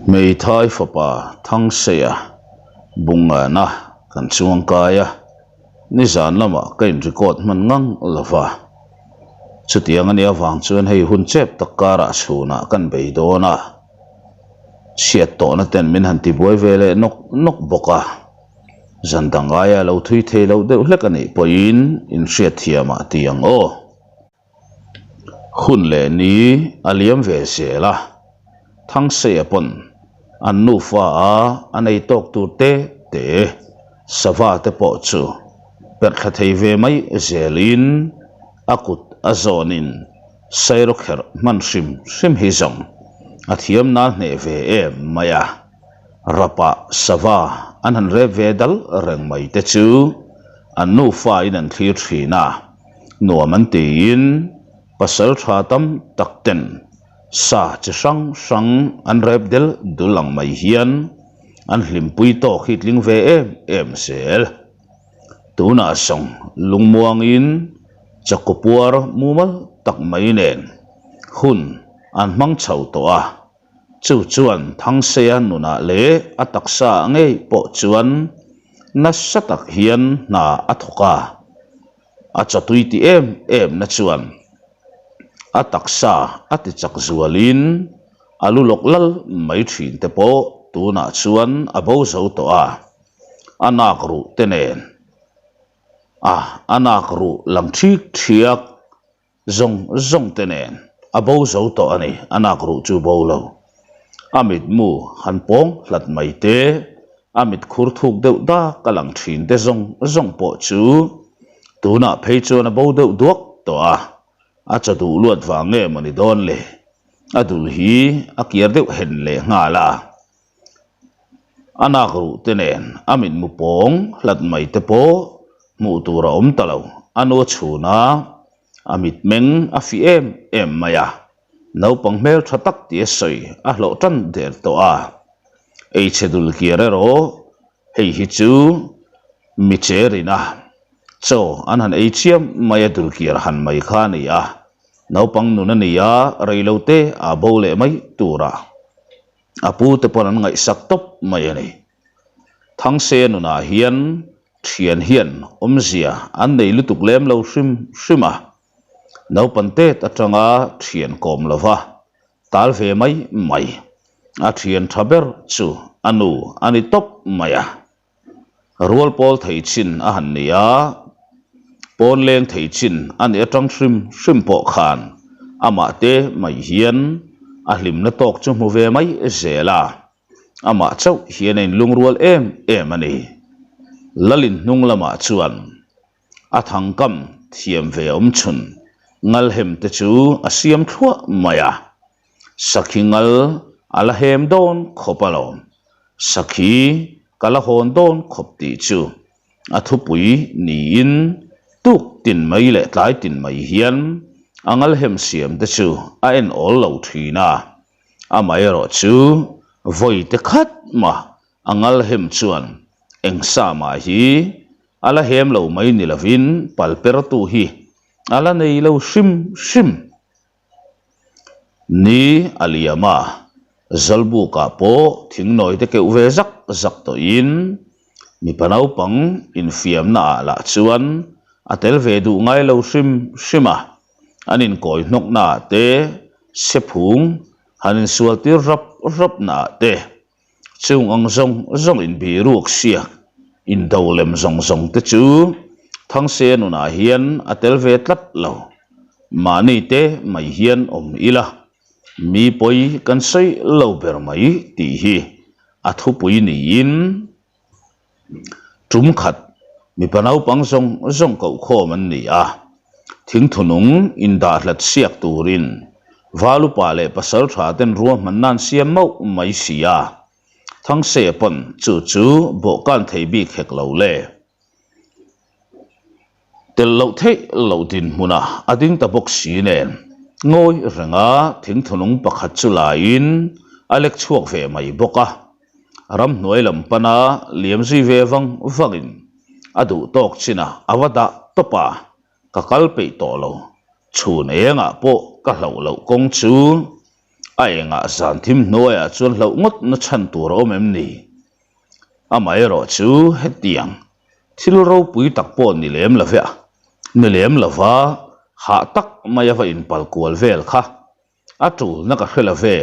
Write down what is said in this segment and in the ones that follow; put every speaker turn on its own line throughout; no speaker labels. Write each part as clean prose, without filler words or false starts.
Hmeithai fapa Thangseia Bungana kan chuangkai a, nizan lamah ka in record hman ngang lo va. Chutiang a nih avang chuan hei hun chep tak karah chhunah kan bei dawn a, chhiat tawhna ten min han tibuai ve leh nawk nawk bawk a. Zan dang aia lo thui thei loh deuh hlek a nih pawhin inhriatthiamah ti ang aw. Hun leh ni a liam ve zel a, Thangseia pawn an nufa a a nei tawk tur te te sava te pawh chu perh thla thei ve mai zelin a kut a zawnin sairawkherh hman hrim hrim hi zawng a thiam nan hneh ve em mai a. Rapah sava an han rep ve dal reng mai te chu an nufa in an thlir thin a. Nuam an tiin pasal tha tam tak ten sa chi hrang hrang an rep del dul ang mai hian an hlimpui tawk hi tling ve em em zel. Tunah sawng lungmuangin chawkawpuar mumal tak mai nen hun an hmang chho tawh a. Chu chuan Thangseia nunah leh a taksa ah ngei pawh chuan nasa tak hian hna a thawk a, a chawtui ti em em na chuan a taksa a ti chak zualin a lu lawk lal mai thin te pawh tunah chuan a bo zo tawh a, a nak ruh te nen a a nak ruh lang thik thiak. Zawng zawng te nen a bo zo tawh a ni, a nak ruh chu bo lo. A mitmu han pawng hlat mai te, a mit khur thuk deuh dak a lang thin te zawng zawng pawh chu tunah phei chuan a bo deuh duak tawh a, a chaw duh luat vang nge maw ni dawn le, a dul hi a kiar deuh hen leh nghal a. A nak ruh te nen a mitmu pawng hlat mai te pawh hmuh tur a awm ta lo. A nu a chhun a, a mitmeng a fih em em mai a, naupang hmel tha tak tih a sawi a hlawh tan der tawh a. Eichhe dul kiar erawh hei hi chu mi cherin a chaw an han ei chiam mai a dul kiar han mai kha a ni a, naupang nun a ni a, reilote a bo leh mai tur a. A pu te pawn an ngaihsak tawp mai a ni. Thangse nunah hian thian hian awmzia an nei lutuk lem lo hrim hrim a, naupan tet atanga thian kawm lova tal ve mai mai a thian tha ber chu a nu a ni tawp mai a. Rual pawl thei chin a han ni a, pawn leng thei chin a nih atang hrim hrim pawh khan amah te mai hian a hlimna tawk chu hmu ve mai zel a, amah chauh hian a inlungrual em em a ni. Lalin hnung lamah chuan a thangkam thiam ve awm chhun ngalhem te chu a siam thluah mai a. Sakhi ngal a la hem dawn khawp alawm. Sakhi ka la hawn dawn khawp tih chu a thupui niin tuk tin mai leh tlai tin mai hian a ngal hem siam te chu a en awl lo thin a. Amaherawh chu vawi te khat mah a ngal hem chuan eng sa mah hi a la hem lo mai ni lovin palpertu hi a la nei lo hrim hrim. Ni a liam a, Zalbukah pawh thingnawi te keuh ve zak zak tawhin mipa naupang infiamna ah lah chuan a tel ve duh ngai lo hrim hrim a, an inkawi hnawkna ah te, sephung han insual tir rap rap na ah te, Chung ang zawng zawng inbiruk siak, indo lem zawng zawng te chu Thangse nunah hian a tel ve tlat lo. Mahni te mai hian awm ila, mi pawi kan sawi lo ber mai tih hi a thupui niin tum khat mipa naupang zawng zawng kohkhawm an ni a, thingthunung indahhlat siak turin Valupa leh pasaltha ten ruahmanna an siam mauh mai si a, Thangse pawn chu chu bawhkan thei bik hek lo le. Tel loh theih loh dinhmuna a ding ta bawk si nen ngawi renga thingthunung pakhat chu laiin a lek chhuak ve mai bawk a. Ramhnuai lam pana liam zui ve vang vangin a duh tawk chinah a va dah tawp a, ka kal peih tawh lo. Chhun engah pawh ka hlauh loh kawng chu. A engah zan thim hnuaiah chuan hlauh ngawt na chhan tur a awm em ni? Amaherawh chu hetiang thil ropui tak pawh ni lem lo ve a, ni lem lova hah tak maia va inpal kual vel kha a tulna ka hre lo ve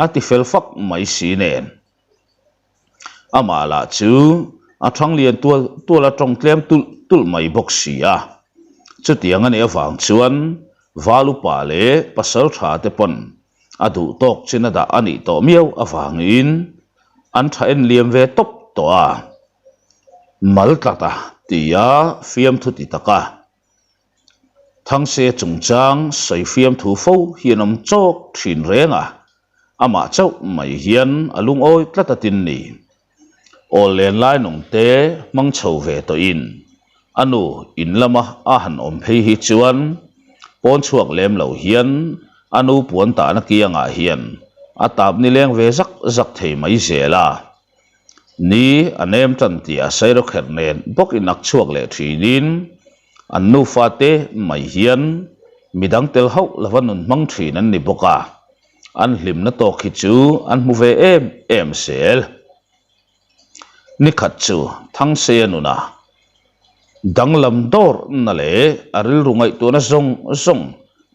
a ti fel fak mai si nen. Amah lah chu a thang lian tual tual a tawng tlem tulh tulh mai bawk si a. Chutiang a nih avang chuan Val upa leh pasal tha te pawn a duh tawk chin a dah a nih tawh miau avangin an tha en liam ve tawp tawh a. Mal tlat a tia fiamthu ti tak a. Thangse chungchang sawi fiamthu fo hian awm chawk thin reng a, amah chauh mai hian a lungawi tlat a tin ni. Awl len lai nung te hmang chho ve tawhin a nu in lama a han awm phei hi chuan pawn chhuak lem lo hian a nu puan tahna kiangah hian a tap nileng ve zak zak thei mai zel a. Ni a nem tan tih a Sairawkherh nen bawk in ak chhuak leh thinin an nufa te mai hian midang tel hauh lova nun hmang thin an ni bawk a, an hlimna tawk hi chu an hmu ve em em zel. Nikhat chu Thangseia nuna danglam dawrna leh a rilru ngaihtuahna zawng zawng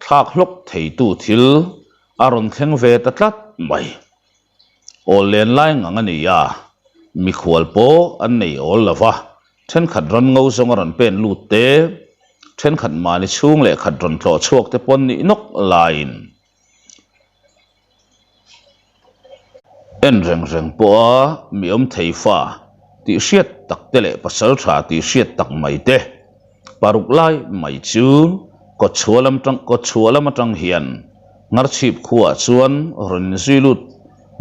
thlak hlawk theitu thil a rawn thleng ve ta tlat mai. Awl len lai ngang a ni a, mikhual pawh an nei awl lo va, thenkhat rawn ngo zawng a rawn pen lut te, thenkhat mahni chhung leh khat rawn tlawh chhuak te pawn nih nawk laiin en reng reng pawha mi awm thei fa tih hriat tak te leh pasal tha tih hriat tak mai te paruk lai mai chu kawtchhuah lam tang kawtchhuah lam atang hian Ngarchhip khuaah chuan rawn inzui lut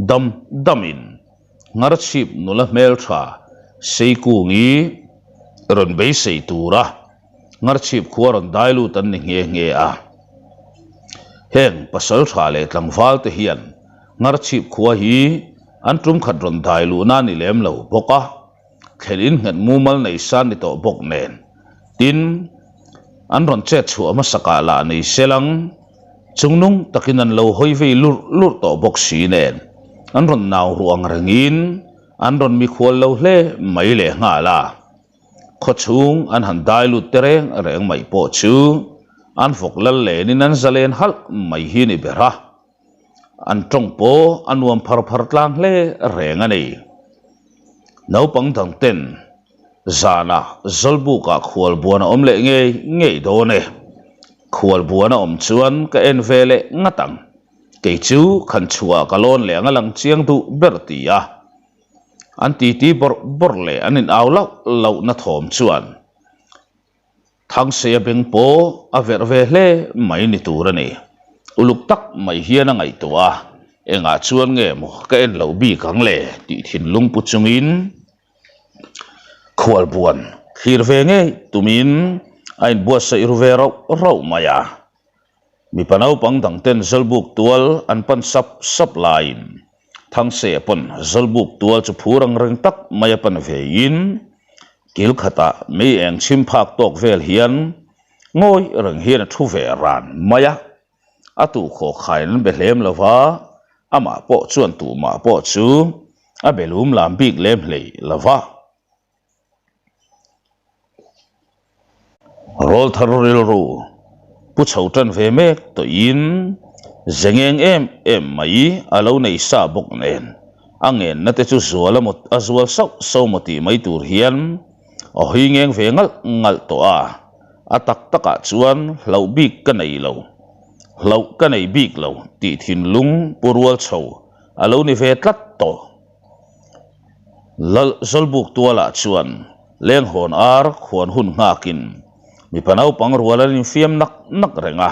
dam damin Ngarchhip nula hmeltha Seikungi rawn beisei tura Ngarchhip khua rawn dai lut an ni nghe nghe a. Heng pasal tha leh tlangval te hian Ngarchhip khua hi an tum khat rawn dai luhna a ni lem lo bawk a. Thlen in nghet mumal nei san ni tawh bawk nen. Tin, an rawn chet chhuah hmasakah lah nei se lang, chungnung takin an lo hawi vei lurh lurh tawh bawk si nen, an rawn nau ruh ang rengin an rawn mikhual lo hle mai leh nghal a. Khawchhung an han dai lut te reng reng mai pawh chu an vawk lal lenin an zalen halh mai hi ni ber a. An tawng pawh a nuam phar phar tlang hle reng a ni. Naupang dang ten zanah Zawlbukah khualbuan a awm leh ngei ngei dawn e. Khualbuan a awm chuan ka en ve leh ngat ang. Kei chu khan chhuah ka lawn leh ang a lang chiang duh ber ti a. An titi bawrh bawrh leh an in au lauh lauhna thawm chuan Thangseia beng pawh a verh ve hle mai ni tur a ni. Uluk tak mai hian a ngaihtuah a, engah chuan nge maw ka en loh bik ang le tih thinlung pu chungin khualbuan thlir ve ngei tumin a inbuatsaih ru ve rauh rauh mai a. Mipa naupang dang ten Zawlbuk tual an pan sap sap laiin Thangseia pawn Zawlbuk tual chu phur ang reng tak mai a pan veiin kil khatah mei eng chhim phak tawk vel hian ngawi reng hian a thu ve ran mai a. A tuhkhawh khain an be hlem lo va, amah pawh chuan tumah pawh chu a be lum lam bik lem hlei lo va. Rawlthar rilru pu chho tan ve mek tawhin ze ngeng em em mai a lo nei sa bawk nen a ngenna te chu zual a maw a zual sauh sauh maw tih mai tur hian a hawi ngeng ve ngalh ngalh tawh a, a tak takah chuan hlauh bik ka nei lo hlauh ka nei bik lo tih thinlung pu rual chho a lo ni ve tlat tawh. Lal Zawlbuk tualah chuan lenghawn ar khuan hun nghakin mipa naupang rual an infiam nak nak reng a,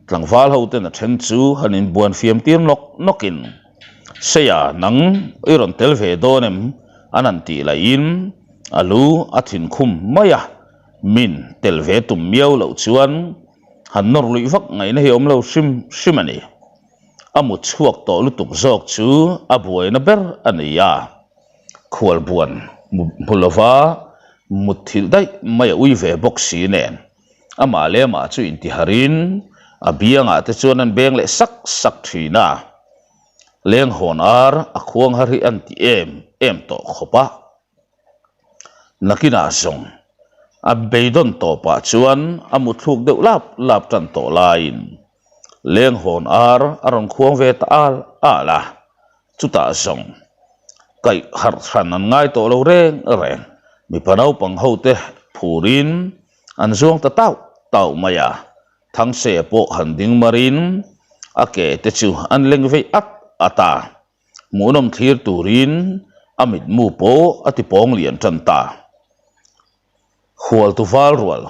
tlangval hoten a then chu han inbuan fiam tir nawk nawkin, Seia nang i rawn tel ve dawn em? an han tih laiin a lu a thin khum mai a, min tel ve tum miau loh chuan han nawr luih vak ngaihna hi awm lo hrim hrim a ni. A mut chhuak tawh lutuk zawk chu a buaina ber a ni a, khualbuan hmu lova mutthilh daih mai a ui ve bawk si nen amah leh amah chu intiharin a biangah te chuan an beng leh sak sak thin a. Lenghawn ar a khuang har hi an ti em em tawh khawp a. Nakinah zawng a beidawn tawpah chuan a muthluk deuh lap lap tan tawh laiin Lenghawn ar a rawn khuang ve ta al al a, chutah zawng kaih harh hran an ngai tawh lo reng reng. Mipa naupang hote phurin an zuang ta tauh tauh mai a, Thangse pawh han ding marin a ke te chu an leng vei at at a, hmuhnawm thlir turin a mitmu pawh a ti pawng lian tan ta. Hualtu val rual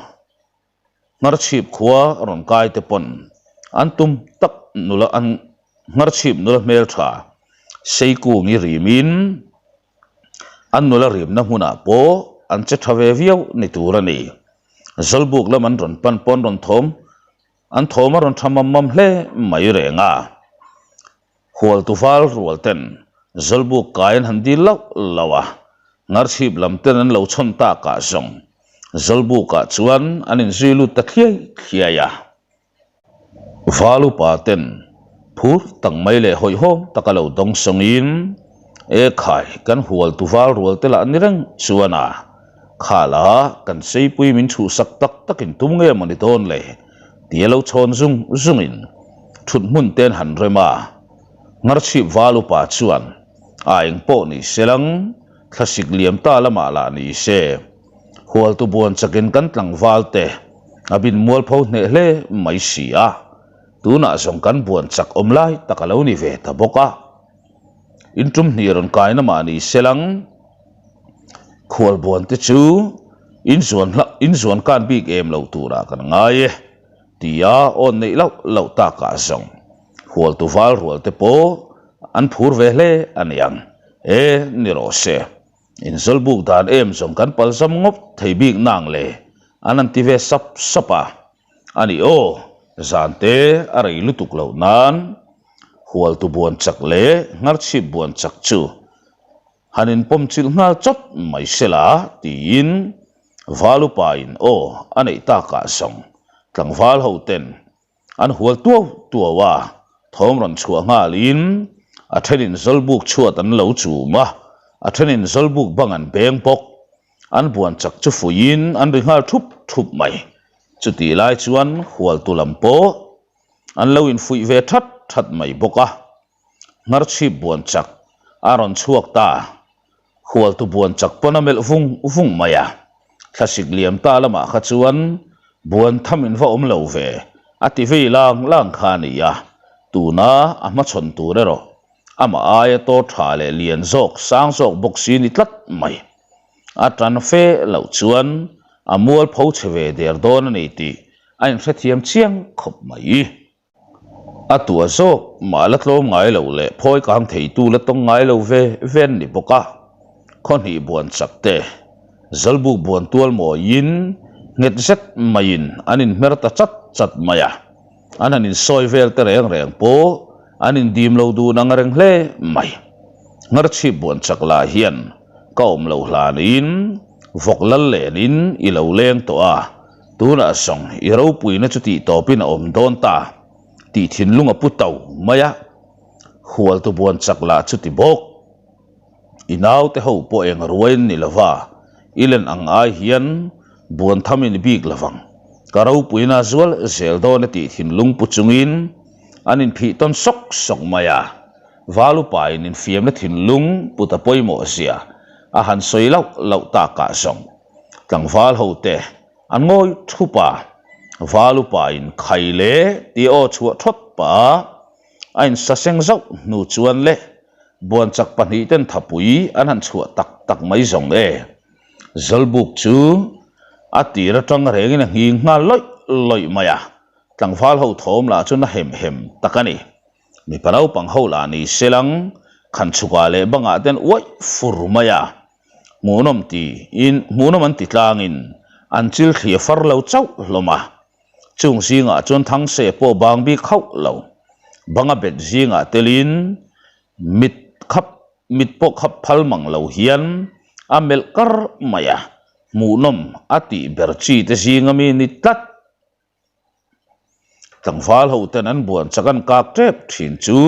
Ngharchhip khua rawn kai te pawn an tum tak nula an Ngharchhip nula hmeltha Seikungi rimin An nula rimna hmunah pawh an che tha ve viau ni tur a ni. Zawlbuk lam an rawn pan pawn rawn thawm an thawm a rawn tha mam mam hle mai reng a. Hualtu val rual ten Zawlbuk kai an han dil lauh lauh a, Ngarchhip lam ten an lo chhawn takah zawng Zawlbukah chuan an inzui lut ta thliai thliai a. Val upa ten phur tak mai leh hawihhawm taka lo dawng sawngin, E khai, kan hual tu val rual te lah ni reng chuan a, khala kan seipui min chhuhsak tak takin tum nge maw ni dawn le? tia lo chhawn zung zungin thut hmun ten han rem a. Ngarchhip val upa chuan, A eng pawh ni se lang, thlasik liam ta lamah lah ni se. Hualtu buan chakin kan tlangval te a bin mualpho hneh hle mai si a, tunah zawng kan buan chak awm lai tak a lo ni ve ta bawk a. In tum hnih rawn kaina mah ni se lang, khual buan te chu in zuan hla in zuan kan bik em lo turah kan ngai e tia awn neih loh loh takah zawng hualtu val rual te pawh an phur ve hle a niang e ni rawh se. Inzawlbuk dan em zawng kan palzam ngawt thei bik nang le an han ti ve sap sap a. A ni aw, zan te a rei lutuk loh nan Hualtu buan chak leh Ngharchhip buan chak chu han inpawm chilh nghal chawt mai se la tiin Valupa in aw a neih takah zawng tlangval ho ten An hual tuau tuau a, thawm rawn chhuah nghalin a thenin zawlbuk chhuat an lo chum a, a thenin zawlbuk bang an beng bawk. An buan chak chu fuiin an ri nghal thup thup mai. Chutih lai chuan hualtu lam pawh an lo infuih ve that that mai bawk a. Ngharchhip buan chak a rawn chhuak ta. Hualtu buan chak pawn a melh vung vung mai a, thlasik liam ta lamah kha chuan buan tham in va awm lo ve a ti vei lang lang kha a ni a, tuna a hmachhawn tur erawh amah aia taw tha leh lian zawk sang zawk bawk si ni tlat mai. A tan fe loh chuan a mualpho chhe ve der dawn a ni tih a inhrethiam chiang khawp mai. A tua zawk mah la tlawm ngai lo leh phawi kang theitu la tawng ngai lo ve ve an ni bawk a. Khaw hnih buan chak te, Zawlbuk buan tual mawiin nghet zet maiin an inhmer ta chat chat mai a. An han insawi vel te reng reng pawh an indim lo dun ang reng hle mai. Ngharchhip buan chak lah hian ka awm lo hlanin vawk lal lenin i lo leng tawh a. Tunah zawng i ropuina chu tih tawpin a awm dawn ta tih thinlung a pu to mai a, hualtu buan chak lah chu ti bawk. I naute ho pawh eng ruai an ni lova, i len ang ai hian buan tham i ni bik lovang. Ka ropuina zual zel dawn a tih thinlung pu chungin an inphih tawn sawk sawk mai a, Valupa in infiamna thinlung put a pawimawh zia a han sawi lauh lauh takah zawng. Tlangval ho te an ngawi thup a, val upa in khai le tih aw chhuah thawt pah a, a insaseng zauh hnu chuan le buanchak pahnih ten thapui an han chhuah tak tak mai zawng e. Zawlbuk chu a tir atang rengin a nghing nghal lawih lawih mai a, tlangval ho thawm lah chu na hem hem tak a ni. Mipa naupang ho lah ni se lang khan chhukah leh bangah ten uaih fur mai a. Hmuhnawm tiin hmuhnawm an ti tlangin an chil thli a far lo chauh hlawm a. Chung zingah chuan Thangse pawh bang bik hauh lo. Banga bet zingah telin mit khap mit pawh khap phal mang lo hian a melh kar mai a, hmuhnawm a tih ber chi te zinga mi ni tlat. Tlangval ho ten an buan chak an kak tep thin chu.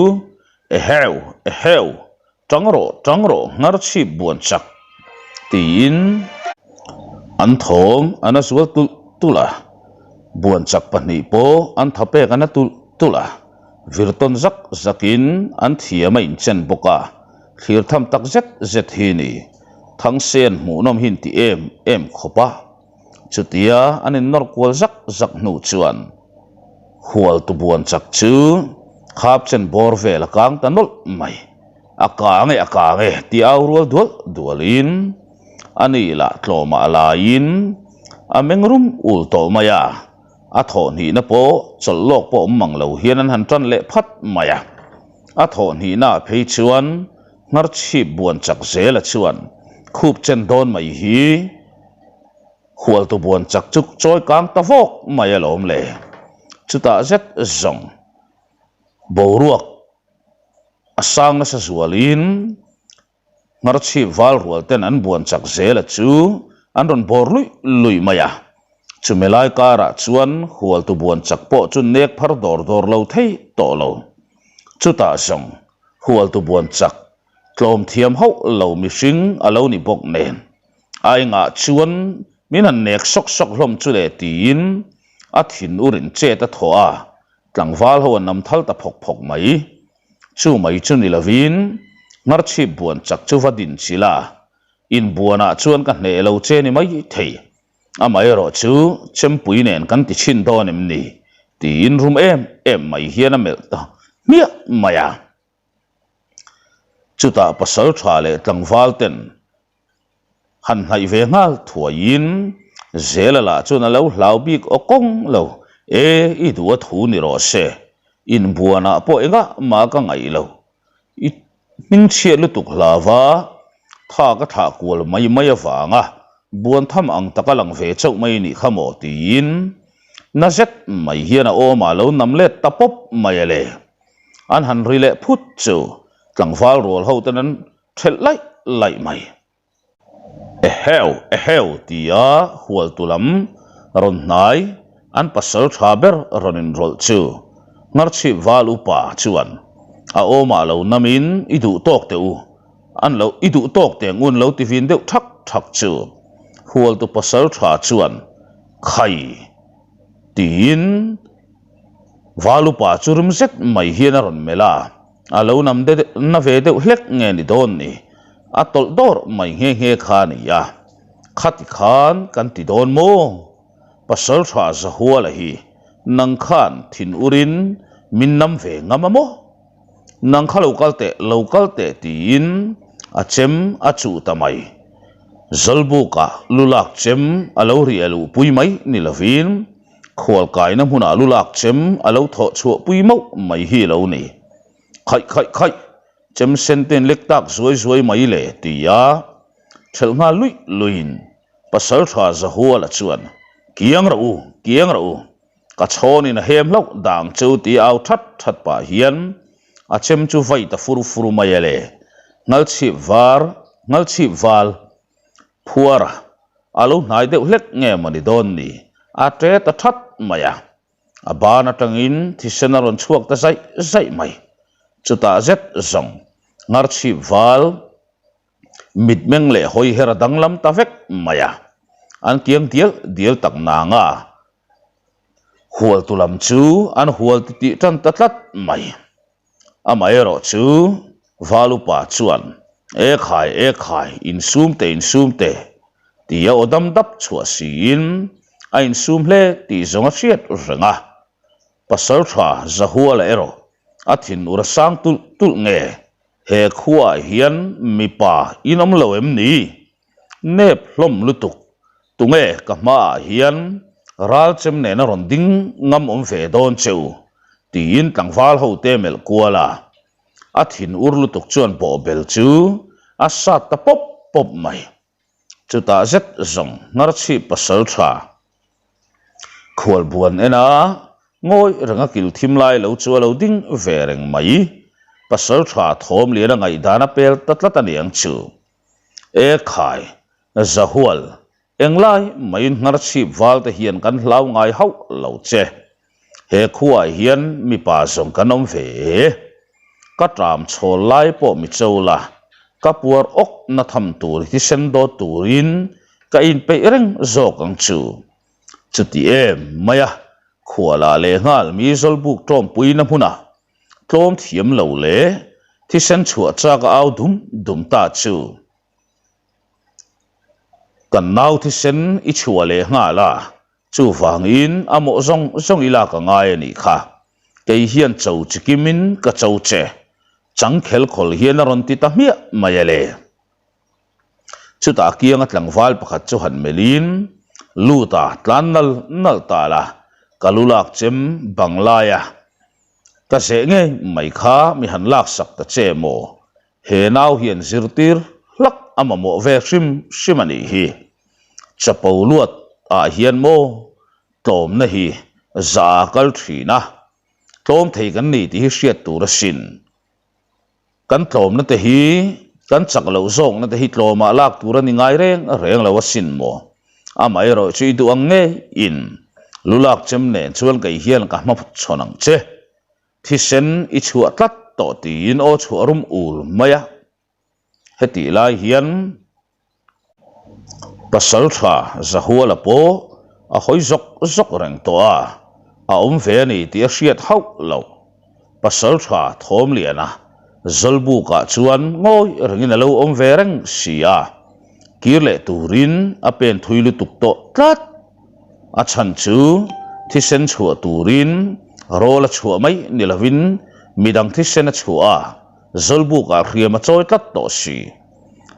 Eheu! Eheu! Tang rawh, tang rawh, nghar chhip buan chak! tiin an thawm a na zual tulh tulh a, buan chak pahnih pawh an tha pek a na tulh tulh a, vir tawn zak zakin an thiam a inchen bawk a, thlir tham tak zet zet hi ni. Thangsen hmuhnawm hi inti em em khawp a. Chutia an innawr kual zak zak hnu chuan hualtu buan chak chu khap chen bawr vel a kang ta nawlh mai. A kang e, a kang e tih au rual dual dualin a ni lah tlawmah a laiin a meng rum ul tawh mai a, a thawh hnihna pawh chawlh lawk pawh awm mang lo hian an han tan leh phat mai a. A thawh hnihnaah phei chuan Ngharchhip buan chak zela chuan khup chen dawn mai hi hualtu buan chak chu chawi kang ta vawk mai alawm le. Chutah zet zawng boruak a sang nasa zualin Ngharchhip val rual ten an buan chak zela chu an rawn bawr luih luih mai a. Chumi lai karah chuan hualtu buan chak pawh chu nek phar dawr dawr lo thei tawh lo. Chutah zawng Hualtu buan chak, tlawm thiam hauh lo mihring a lo ni bawk nen, a engah chuan min han nek sawk sawk hlawm chu le tiin a thin urin chet a thawh a, tlangval ho a nam thal ta phawk phawk mai. Chu mai chu ni lovin Ngharchhip buan chak chu va din chilh a, inbuanah chuan ka hneh lo che ni mai thei. Amaherawh chu Chempui nen kan ti chhin dawn em ni? tiin rum em em mai hian a melh ta hmiah mai a. Chutah pasal tha leh tlangval ten han hnaih ve nghal thuaiin Zela lah chuan a lo hlau bik aw kawng lo, E, i duh a thu ni rawh se, inbuanah pawh engah mah ka ngaih lo, I hmingchhiat lutuk hlava tha ka thlah kual mai mai avanga buan tham ang taka lang ve chauh mai nih kha maw tiin na zet mai hian a awmah lo nam let ta pawp mai a le. An han ri leh phut chu tlangval rual ho ten an thelh laih laih mai. Eheu! Eheu! tia hualtu lam rawn hnai an pasal tha ber rawn inrawlh chu Ngharchhip val upa chuan a awmah lo namin i duh tawk teh u, an lo i duh tawk teh ang u an lo ti vin deuh thak thak chu hualtu pasal tha chuan Khai! tiin val upa chu rim zet mai hian a rawn melh a. A lo nam na ve deuh hlek nge ni dawn ni? A tawlh dawr mai nghe nghe kha a ni a. Khati khan kan ti dawn maw? Pasal tha Zahuala hi nang khan thin urin min nam ve ngam a maw? Nang kha lo kal teh, lo kal teh tiin a chem a chuh ta mai. Zawlbukah lulak chem a lo riah luhpui mai ni lovin Khualkaina hmunah lu lak chem a lo thawh chhuah pui mauh mai hi lo ni. Khaih khaih khaih, chem sen ten lek tak zuai zuai mai le ti a thelh nghal luih luihin pasal tha Zahuala chuan, Kiang rawh u, kiang rawh u, ka chhawnin a hem hlauh dang chu ti au that that pah hian a chem chu vai ta fur fur mai a le, Ngalchhip var, Ngalchhip val, Phuara, a lo hnai deuh hlek nge maw ni dawn ni? A ṭe ta ṭhat mai a. A ban aṭangin thisen a rawn chhuak ta zaih zaih mai. Chutah zet zawng Ngharchhip val mitmeng leh hawiher a danglam ta vek mai a. An kiang dial dial tak nang a, hualtu lam chu an hual titih ṭan ta tlat mai. Amaherawh chu Valupa chuan, E khai, e khai, insum teh, insum teh, tia aw dam dap chhuah siin a insum hle tih zawng a hriat reng a. Pasaltha Zahuala erawh a thinur a sang tulh tulh nge, he khuaah hian mipa in awm lo em ni? Nep hlawm lutuk, tunge ka hmaah hian ral chem nena rawn ding ngam awm ve dawn che u? tiin tlangval hote melh kual a. A thin ur lutuk chuan bawhbel chu a sat ta pawp pawp mai. Chutah zet zawng Ngharchhip pasal tha Khualbuan en a, ngawi renga kil thim lai lo chu a lo ding ve reng mai. Pasal tha thawm lian a ngaihdan a pel ta tlat a niang chu. E khai, Zahual, englai maiin Ngharchhip val te hian kan hlau ngai hauh lo che. He khuaah hian mipa zawng kan awm ve e. Ka ṭam chhawl lai pawh mi cho la, ka puar awk na tham tur thisen dawt turin ka inpeih reng zawk ang chu. Chuti em mai a, khualah lehnghal mi zawlbuk ṭawmpuina hmunah tlawm thiam lo leh thisen chhuah chak a au dum dum ta chu. Kan nau thisen i chhuah lehnghal a, Chuvangin a mawh zawng zawng i lak a ngai a nih kha. Kei hian cho chi kimin ka cho che. Chang khel khawl hian a rawn ti ta hmiah mai a le. Chutah kianga tlangval pakhat chu han melhin, Lut a, tlan nal nal ta la, ka lu lak chem bang lai a. Ka zeh ngei mai kha mi han laksak ta che maw? He nau hian zirtir hlak a mamawh ve hrim hrim a nih hi. Chapo luat ah hian maw tlawmna hi za a kal thin a, tlawm thei kan ni tih hi hriat tur asin. Kan tlawmna te hi kan chak loh zawkna te hi tlawmah lak tur a ni ngai reng reng lo asin maw. Amaherawh chu i duh ang ngeiin lu lak chem nen chuan kei hian ka hma chhawn ang che. Thisen i chhuah tlat tawh tiin aw chhuah rum ul mai a. Hetih lai hian Pasaltha Zahuala pawh a hawi zawk zawk reng tawh a, a awm ve a ni tih a hriat hauh loh. Pasaltha Thawmliana Zawlbukah chuan ngawi rengin a lo awm ve reng si a, kir leh turin a pen thui lutuk tawh tlat. A chhan chu thisen chhuah turin rawl a chhuah mai ni lovin midang thisen a chhuah a. Zawlbukah hriam a chawi tlat tawh si.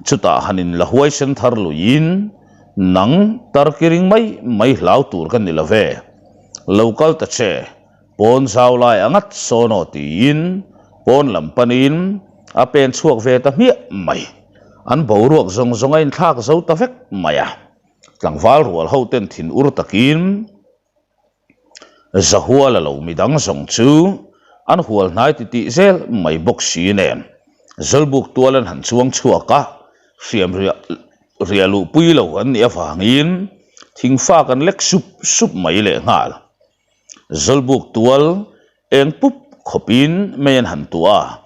Chutah han in la huaisen thar luiin, Nang tar ki ring mai mai hlau tur ka ni lo ve. Lo kal ta che, pawn zau lai a ngat sawn aw tiin pawn lam panin a pen chhuak ve ta hmiah mai. An boruak zawng zawng a inthlak zo ta vek mai a. Tlangval rual ho ten thin ur takin. Zahual a lo midang zawng chu an hual hnai ti tih zel mai bawk si nen Zawlbuk tual an han chuang chhuak a, hriam riah riah luh pui lo an nih avangin thingfak an lek sup sup mai lehnghal. Zawlbuk tual Eng pup khawpin mei an han tuah a,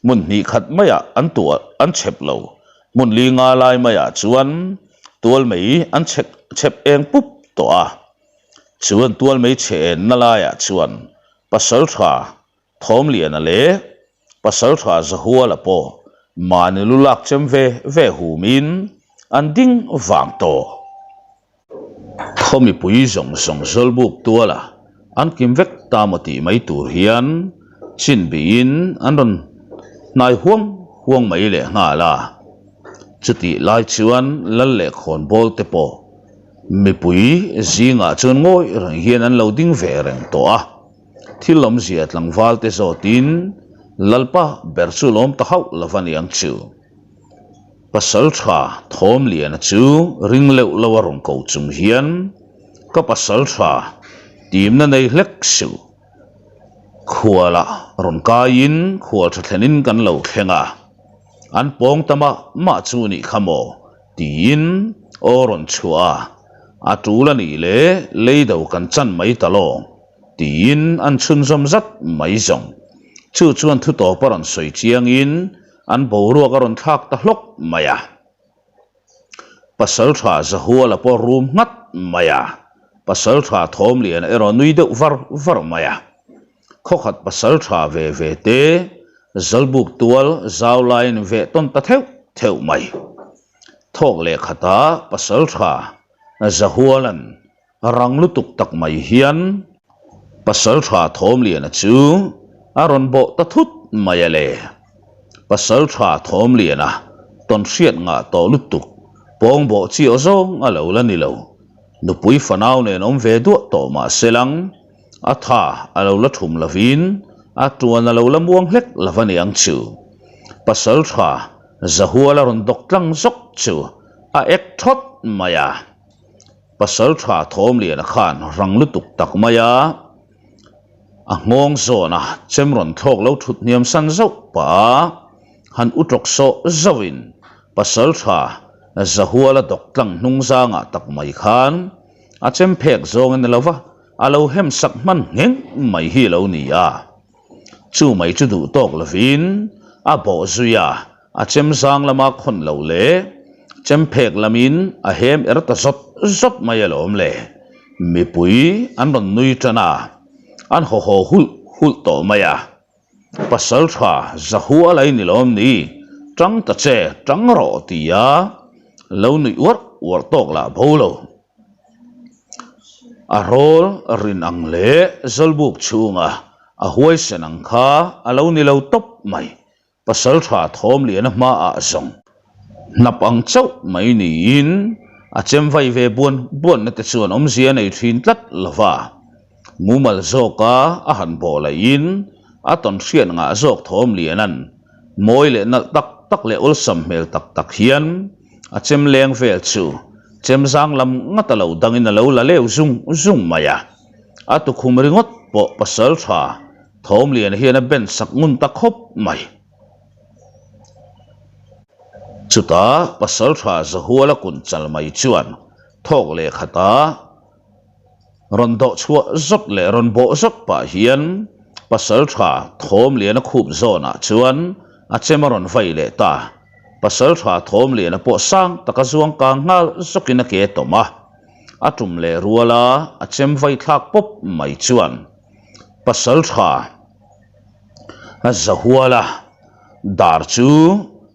hmun hnih khat maiah an tuah an chhep lo, hmun li nga lai maiah chuan tual mei an chhek chhep eng pup tawh a. Chuan tual mei chhe enna laiah chuan Pasaltha Thawmliana leh Pasaltha Zahuala pawh mahni lu lak chem ve ve humin an ding vang tawh. Khaw mipui zawng zawng Zawlbuk tuala an kim vek ta maw tih mai tur hian chin bihin an rawn hnai huang huang mai leh nghal a. Chutih lai chuan lal leh khawnbawl te pawh mipui zingah chuan ngawi reng hian an lo ding ve reng tawh a. Thil awmzia tlangval te zawtin Lalpa ber chu lawm ta hauh lo va niang chu. Pasal tha Thawmliana chu ring leuh lo a rawn ko chung hian, Ka pasal tha, timna nei hlek suh. Khualah rawn kaiin khual tha thlenin kan lo thleng a, an pawng ta mah mah chu nih kha maw? tiin aw rawn chhuah a, a tul a nih leh leido kan chan mai ta lawng tiin an chhunzawm zat mai zawng. Chu chuan thutawp a rawn sawi chiangin An boruak a rawn thlak ta hlawk mai a, Pasaltha Zahuala pawh rum nghat mai a, Pasaltha Thawmliana erawh nui deuh var var mai a. Khawkhat Pasaltha ve ve te Zawlbuk tual zau laiin veh tawn ta theuh theuh mai. Thawk leh khatah Pasaltha Zahuala'n Rang lutuk tak mai hian Pasaltha Thawmliana chu a rawn bawh ta thut mai a le. Pasaltha Thawmliana tawn hriat ngah tawh lutuk pawng bawh chi aw zawng a lo la ni lo. Nupui fanau nen awm ve duah tawh mah se lang, a tha a lo la thum lovin a tuan a lo la muang hlek lo va ni ang chu. Pasaltha Zahuala rawn dawk tlang zawk chu a ek thawt mai a. Pasal tha Thawmliana khan rang lutuk tak mai a, a nghawng zawn a chem rawn thlawk lo thut hniam san zauh pah a, han u tawk sawh zauhin pasal tha Zahuala dawk tlang hnung zangah tak mai khan a chem phek zawng a ni lo va, a lo hem sak hman ngheng mai hi a lo ni a. Chu mai chu duh tawk lovin a bawh zui a, a chem zang lama khawn lo leh chem phek lamin a hem er ta zawt zawt mai alawm le. Mipui an rawn nui tan a, an haw haw hulh hulh tawh mai a. Pasal tha Zahua lai ni lawm ni, tang ta che, tang rawh tia lo nuih uarh uarh tawk lah bo lo. A rawl rin ang leh Zawlbuk chhunga a huaisen ang kha a lo ni lo tawp mai. Pasal tha Thawmliana hmaah zawng hnap ang chauh mai niin a chem vai ve buan buanna te chuan awmzia a nei thin tlat lo va. Mumal zawka a han bawh laiin a tawn hriat ngah zawk Thawmliana'n mawi leh nalh tak tak leh awlsam hmel tak tak hian a chem leng vel chu chem zang lam ngata lo dangin a lo la leu zung zung mai a. A tukhum ringawt pawh pasal tha Thawmliana hian a ben sak ngun ta khawp mai. Chutah pasal tha Zahuala kun chal mai chuan thawk leh khata rawn dawh chhuah zawt leh rawn bawh zawt pah hian pasal tha Thawmliana khup zawnah chuan a chem a rawn vai leh ta. Pasal tha Thawmliana pawh sang taka zuang kang nghal zawkin a ke tawm a. A tum leh ruala a chem vai thlak pawp mai chuan pasal tha a za hual a, dar chu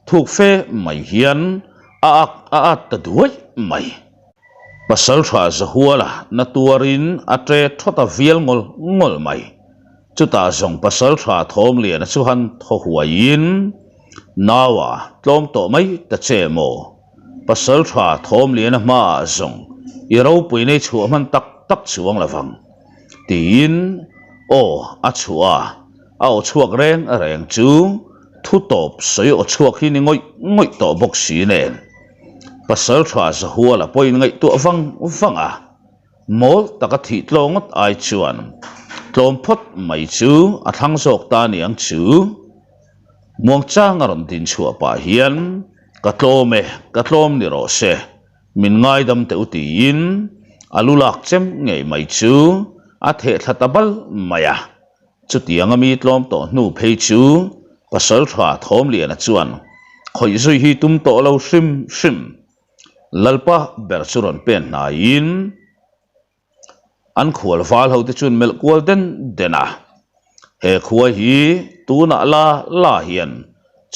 thuk fe mai hian a ak a at ta duai mai. Pasal tha za hual a na tuarin a ṭe thawt a vial ngawl ngawl mai. Chutah zawng pasal tha Thawmliana chu han thaw huaiin, Naua tlawm tawh mai ta che maw? Pasal tha Thawmliana hmaah zawng i ropui nei chhuah hman tak tak chuang lo vang. Tiin aw a chhuah a, a aw chhuak reng reng chu thu tawp sawi aw chhuak hi ni ngawih ngawih tawh bawk si nen. Pasal tha Zahuala pawhin ngaihtuah vang vang a, mawl taka thih tlaw ngawt ai chuan tlawm phawt mai chu a thlang zawk ta niang chu. Muangchang a rawn din chhuah pah hian, Ka tlawm e, ka tlawm ni rawh se, min ngaidam teh u tiin a lu lak chem ngei mai chu a theh thla ta bal mai a. Chutianga mi tlawm tawh hnu phei chu Pasal tha Thawmliana chuan khawih zui hi tum tawh lo hrim hrim. Lalpa ber chu rawn pen hnaiin. An khual val ho te chuan melh kual den den a, he khua hi tunah la la hian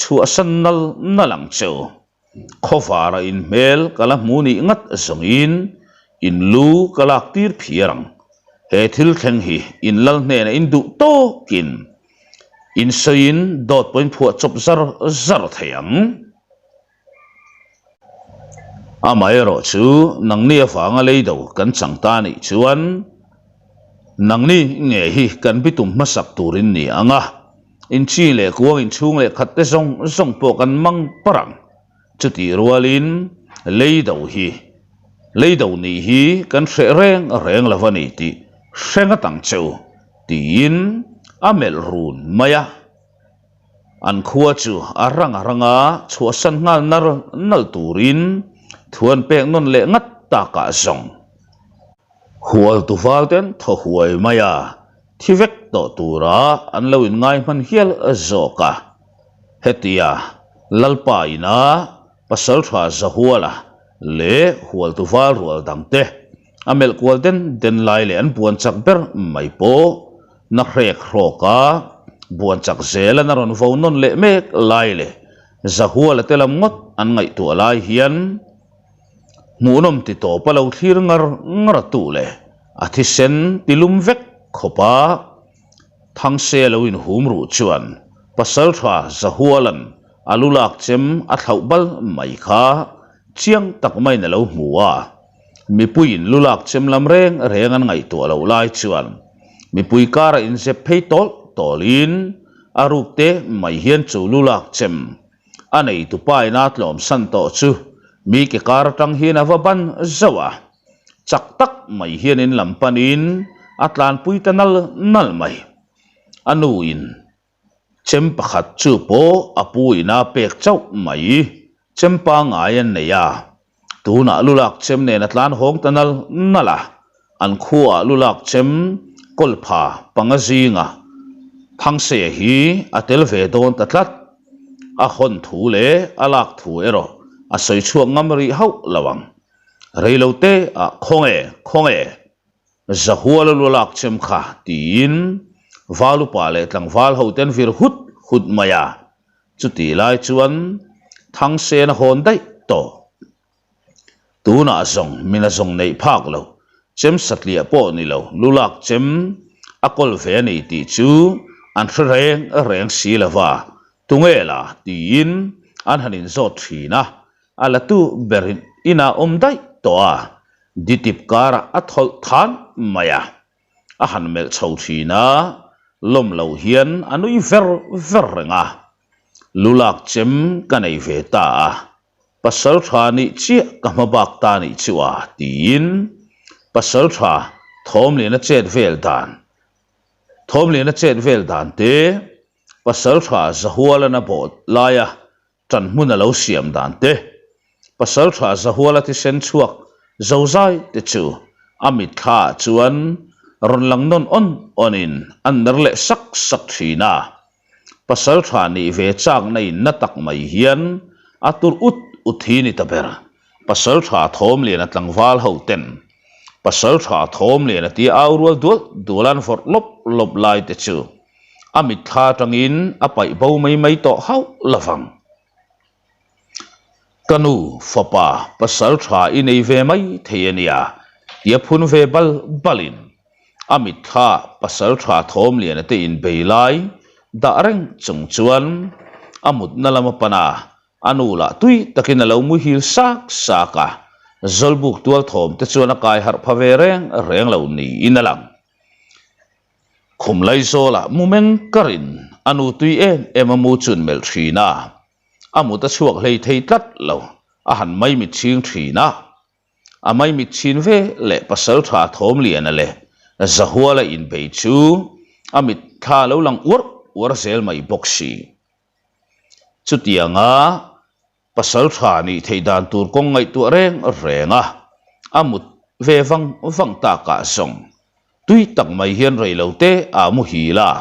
chhuahsan nal nal ang che u. Khawvara in hmel ka la hmu nih ngat zawngin in lu ka lak tir phiar ang. He thil thleng hi in lal hnenah in duh tawkin in sawiin dawt pawhin phuah chawp zar zar thei ang. Amaherawh chu nangni avanga leido kan chang ta nih chuan nangni nge hi kan bitum hmasak turin ni ang a, inchi leh kuang inchhung leh khat te zawng zawng pawh kan mang parh ang. Chutih rualin leido hi leido nih hi kan hreh reng reng lo a ni tih hre ngat ang che u tiin a melh run mai a. An khua chu a rang a rang a, chhuahsan nghal nar nal turin thu an pek nawn leh ngat takah zawng. Hualtu val te an thaw huai mai a, thi vek tawh tura an lo inngai hman hial zawk a. Hetia Lalpa ina Pasaltha Zahuala leh Hualtu val rual dangte A melh kual den den lai leh an buan chak ber mai pawh na hrek hrawk a, buan chak zel an a rawn vo nawn leh mek lai leh Zahuala te lam ngawt an ngaihtuah lai hian hmuhnawm ti tawp a lo thlir ngar ngar tu leh a thisen ti lum vek khawp a Thangse lo inhum ruh chuan Pasaltha Zahuala'n a lu lak chem a thlauh bal mai kha chiang tak maiin a lo hmu a. Mipuiin lu lak chem lam reng reng an ngaihtuah loh lai chuan mipui kara inzep phei tawlh tawlhin a ruk te mai hian chu lu lak chem a neitu pa ina tlawmsan tawh chu mi ke kar atang hian a va ban zauh a, chak tak mai hian in lam panin a tlanpui ta nal nal mai. A nuin Chem pakhat chu pawh a pu ina pek chauh mai. Chem pangngai an nei a, tunah lulak chem nen a tlan hawng ta nal nal a, an khuaah lulak chem kawlpha panga zinga. Thangseia hi a tel ve dawn ta tlat. A hawn thu leh a lak thu erawh a sawi chhuak ngam rih hauh lo ang. Reilo te ah khawnge, khawnge, Zahuala lu lak chem kha tiin Valupa leh tlangval ho ten vir hut hut mai a. Chutih lai chuan Thangsen a hawn daih tawh. Tunah zawng mina zawng neih phak lo, chem satliah pawh ni lo, lu lak chem a kawl ve a ni tih chu an hre reng reng si lo va, tunge la tiin an han inzawt thin a, a la tu ber inah awm daih tawh a, ditip karah a thawlh than mai a, a han melh chho thin a, lawm loh hian a nui ver ver reng a, lu lak chem ka nei ve ta a. Pasal tha nih chiah ka hma bak ta nih chu a, tiin pasal tha Thawmliana chet vel dan Thawmliana chet vel dan te, pasal tha Zahualana bawh laia tan hmun a lo siam dan te, pasal tha Zahuala thisen chhuak zozai te chu a mitthla ah chuan rawn lang nawn awn awnin an ner leh sak sak thin a. Pasal tha nih ve chakna in na tak mai hian a tur ut ut hi ni ta ber. Pasal tha thawm lian a tlangval ho ten pasal tha thawm lian a tia au rual dual dual an vawrh lawp lawp lai te chu a mitthla atangin a paih bo mai mai tawh hauh lovang. Ka nu, fapa, pasal tha i nei ve mai thei a nia tia phun ve bal balin A mitthla pasal tha Thawmliana te inbei lai dah reng chung chuan a mutna lam a pan a, a nu lah tui takin a lo muhil sak sak a, Zawlbuk tual thawm te chuan a kai harh pha ve reng reng lo niin a lang. Khum Laizawlah mu meng karin a nu tui em em a mu chun melh thin a, a mut a chhuak hlei thei tlat lo, a han maimit chhing thin a. A maimit chhin ve leh pasal tha Thawmliana leh Zahuala inbei chu a mit thla lo lang uar uar zel mai bawk si. Chutianga pasal tha nih theih dan tur kawng ngaihtuah reng reng a, a mut ve vang vang takah zawng tui tak mai hian rei lo te ah muhil a.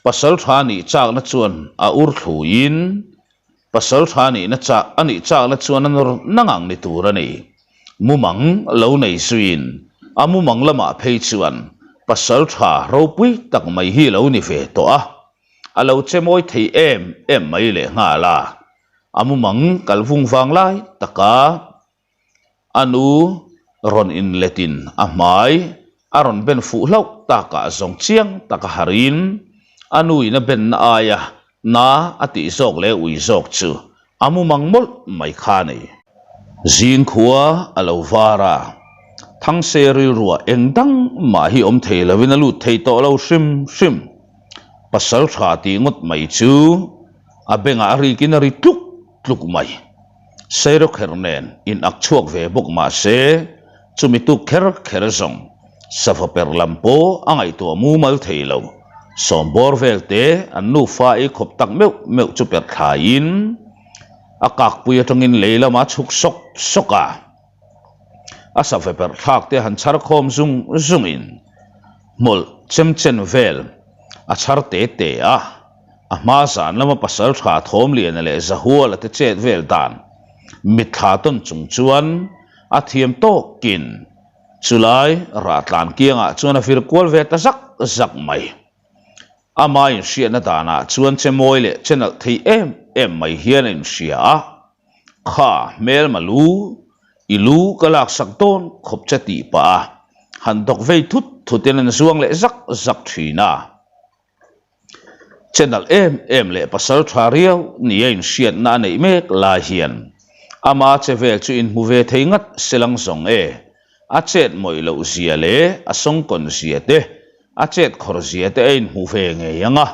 Pasal tha nih chakna chuan a ur thluin Pasal tha nihna chah a nih chakna chuan a nawr na ngang ni tur a ni. Mumang lo nei zuiin a mumang lamah phei chuan pasal tha ropui tak mai hi lo ni ve tawh a, a lo che mawi thei em em mai lehnghal a, a mumang kal vung vang lai taka A nu rawn inletin a hmai a rawn ben fuh hlauh takah zawng chiang taka harin a nu in a benna aia na a tih zawk leh ui zawk chu a mumang mawlh mai kha a ni. Zingkhua a lo var a, Thangse rilruah eng dang mah hi awm thei lovin a lut thei tawh lo hrim hrim. Pasal tha tih ngawt mai chu a bengah a rikin a ri tluk tluk mai. Seirawkherh nen in ak chhuak ve bawk mah se, chumi tuk kher kher zawng sava per lam pawh a ngaihtuah mumal thei lo. Sawmbawr vel te an nufa ei khawp tak meuh meuh chu per thlaiin a kakpui atangin lei lamah chhuk sawk sawk a. A sava per thlak te han chhar khawm zung zungin hmawlh chem chen vel a chhar te te a. A hma zan lama pasal tha Thawmliana leh Zahuala te chet vel dan mitthla tawn chung chuan a thiam tawkin chulai rahtlan kiangah chuan a vir kual ve ta zak zak mai. Ama inhriatna danah chuan che mawi leh che nalh thei em em mai hian a inhria a, Kha hmelma lu, i lu ka laksak dawn khawp che tih pah a han dawk vei thut thutin an zuang leh zak zak thin a. Che nalh em em leh pasal tha riau nia inhriatna a neih mek lai hian ama che vel chu inhmu ve thei ngat se lang zawng e. A chet mawih loh zia leh a sawngkawn zia te, a chet khawr zia te a inhmu ve ngei ang a,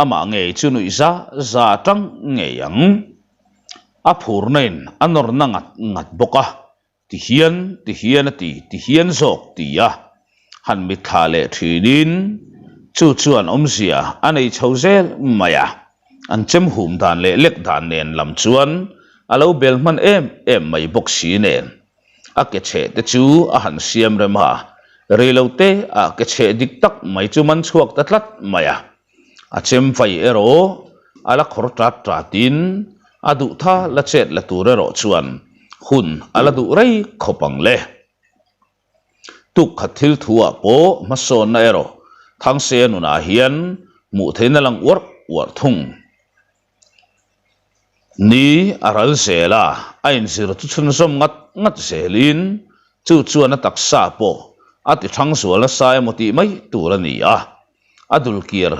amah ngei chu nuih za za atang ngei ang. A phurna in a nawrna ngat ngat bawk a, Ti hian, ti hian a ti, ti hian zawk ti a han mitthla leh thinin chu chuan awmzia a nei chho zel mai a, an chem hum dan leh lek dan nen lam chuan a lo bel hman em em mai bawk si nen a ke chheh te chu a han siam rem a, reilote ah ke chheh dik tak mai chu man chhuak ta tlat mai a. A chem vai erawh a la khawr tat tatin a duh tha la chet la tur erawh chuan hun a la duh rei khawp ang le. Tuk khat thil thu ah pawh hmasawnna erawh Thangseia nunah hian hmuh theihna lang uarh uarh thung. Ni a ral zel a, a inzir chu chhunzawm ngat ngat zelin chu chuan a taksa pawh a ti thang zual nasa emaw tih mai tur a ni a, a dulkir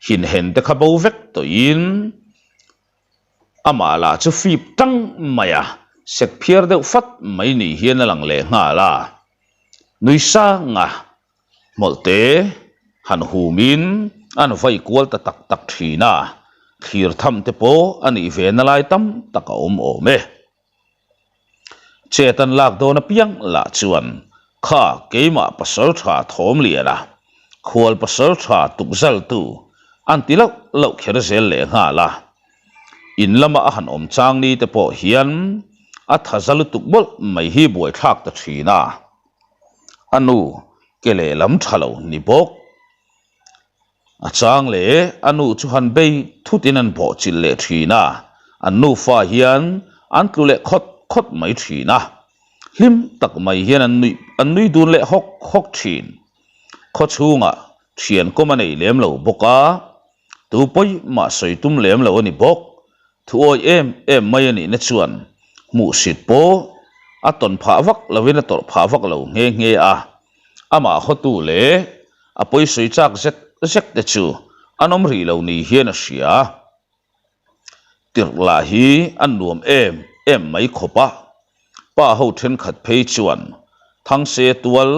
hinhen te kha bo vek tawhin amah lah chu fip tang mai a, sek phiar deuh fat mai ni hian a lang leh nghal a, nui sanga Hmawlhte han humin an vai kual ta tak tak thin a, thlir tham te pawh a nih ve na lai tam tak a awm awm e. Chet an lak dawn apiang lah chuan kha keimah pasal tha thawm lian a, khual pasal tha tukzaltu an ti loh loh kher zel leh nghal a. In lama a han awm chang ni te pawh hian a thaza lutuk mawlh mai hi buaithlak ta thin a. A nu ke lehlam tha lo ni bawk. A chang leh a nu chu han bei thutin an bawh chilh leh thin a, an nufa hian an tlu leh khawt khawt mai thin a. Hlim tak mai hian an nuih an nui dun leh hawk hawk thin. Khaw chhungah thian kawm a nei lem lo bawk a, Tu pawi mah sawi tum lem lo a ni bawk. Thu awi em em mai a nihna chuan hmuhsit pawh a tawn phah vak lovin a tawrh phah vak lo nghe nghe a. Amah hawtu leh a pawi sawi chak zek zek te chu an awm rih lo ni hian a hria. Tirh lah hi a nuam em em mai khawp a. Pa ho thenkhat phei chuan Thangse tual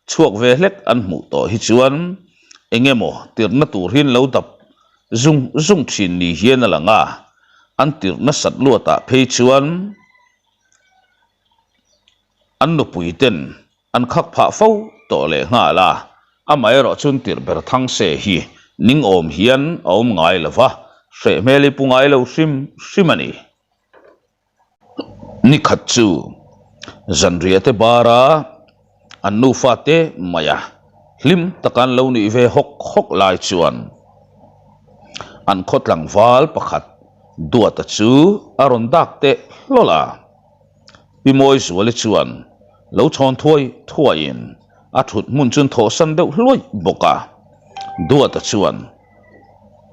chhuak ve hlek an hmuh tawh hi chuan eng emaw tirhna tur hi an lo dap zung zung thin ni hian a lang a, an tirh nasat luatah phei chuan an nupui ten An khak phah fo tawh leh nghal a, amaherawh chuan tirh ber Thangse hi ning awm hian a awm ngai lo va, hreh hmel hi pu ngai lo hrim hrim a ni. Ni khat chu zanriah te bara an nufa te mai a, hlim taka an lo nih ve hawk hawk lai chuan an khaw tlangval pakhat Duata chu a rawn dak teh hlawl a. Pi Mawizuali chuan lo chhawn thuai thuaiin a thut hmun chu an thawhsan deuh hluai bawk a. Duata chuan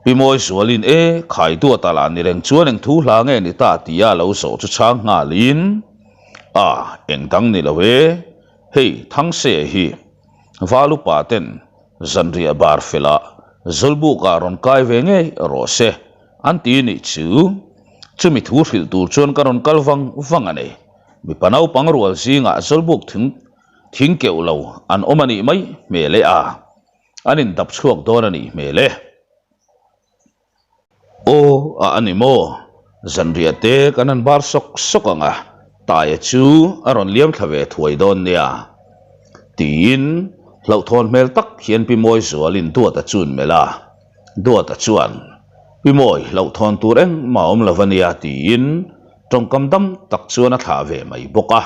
Pi Mawizuali'n E khai Duata lah ni reng chuan eng thu hla nge ni ta tia a lo zawh chu chhang nghalin A eng dang ni lo e, hei Thangse hi Valupa ten zanriah bar felah Zawlbukah rawn kai ve ngei rawh se An ti nih chu, chumi thu hrilh tur chuan ka rawn kal vang vang a ni. Mipa naupang rual zingah Zawlbuk thing thing keuh lo an awm a nih mai hmel e a, an indap chhuak dawn a nih hmel e. Aw a a ni maw? Zanriah te kan han bar sawk sawk ang a, Taia chu a rawn liam thla ve thuai dawn nia. Tiin hlauhthawn hmel tak hian Pi Mawizualin Duata chu an melh a. Duata chuan, Pi Mawi, hlauhthawn tur engmah awm lo ania tiin tawngkam dam tak chuan a thlah ve mai bawk a.